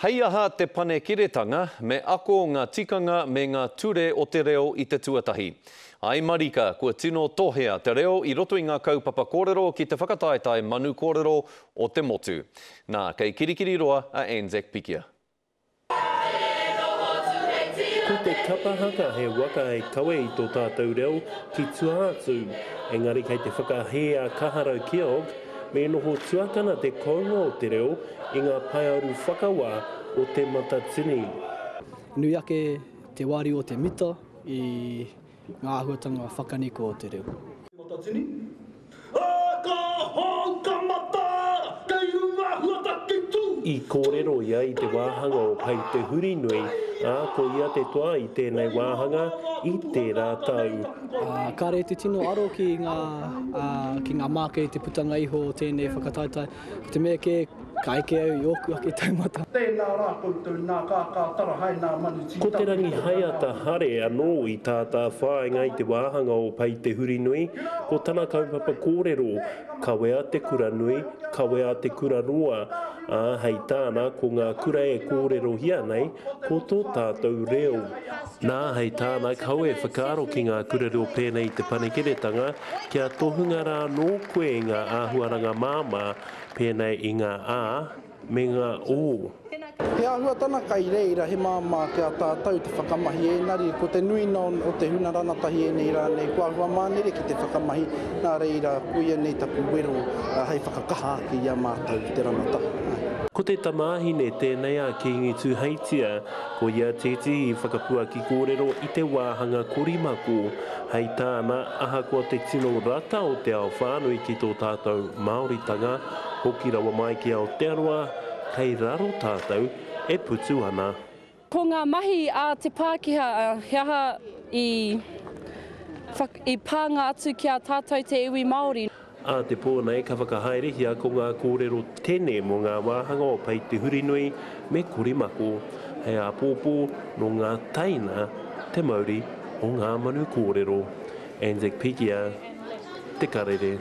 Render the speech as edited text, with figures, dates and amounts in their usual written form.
Hei aha te panekiretanga, me ako ngā tikanga me ngā ture o te reo i te tuatahi. Ai marika, kua tino tohea te reo i roto i ngā kaupapa kōrero ki te whakataetae Manu Kōrero o te motu. Nā, kei Kirikiriroa a Anzac Pikia. Ko te kapa haka he waka hei kawe i tō tātou reo ki tua atu, engari kei te whakahē a Kaharau Keogh me noho tuakana te kounga o te reo i ngā paearu whakawā o Te Matatini. Nui ake te wāriu o te mita i ngā āhuatanga whakaniko o te reo. Matatini, Ā, ka hou ka mataara, kei runga huataki tū! I kōrero ia i te wāhanga o Pei Te Hurinui, ā, ko ia te toa i tēnei wāhanga i tērā tau. Ā, kāre te tino aro ki ngā, ā, ki ngā māka i te putanga iho o tēnei whakataetae. Ko te mea kē, ka eke au i ōku ake taumata. Tēnā rā koutou nā kākā tarahae nā manu Ko Te tītapu. Rangihaeata Hare anō i tātāwhāinga i te wāhanga o Pei Te Hurinui, ko tana kaupapa kōrero, Kawea te kura nui, kawea te kura roa, ā, hei tāna ko ngā kura e kōrerohia nei, ko tō tātou reo. Nā, hei tāna, kaua e whakaaro ki ngā kura reo pēnei i te Panekiretanga, kia tohunga rā anō koe i ngā āhuaranga māmā, pēnei i ngā ā, me ngā ō. He āhuatana kai reira he māmā ki a tātou te whakamahi ēnari ko te nuina o te huna ranatahi ēnei rā nei kua āhua mānere ki te whakamahi, nā reira koia nei taku wero hei whakakaha ake i a mātou te ranatahi. Ko te tamāhine tēnei a Kīngi Tūheitia, ko ia tētehi whakapuaki kōrero i te wāhanga korimako. Hei tāna, ahakoa te tino rata o te ao whānui ki tō tātou Māoritanga, hoki rawa mai ki Aotearoa, kei raro tātou e putu ana. Ko ngā mahi a te Pākehā, he aha i i pānga atu ki a tātou te iwi Māori. Ā te pō nei ka whakahaerehia ko ngā kōrero tene mō ngā wāhanga o Pei Te Hurinui me Korimako hei āpōpō nō ngā teina te mauri o ngā manu kōrero. Anzac Pikia, Te Karere.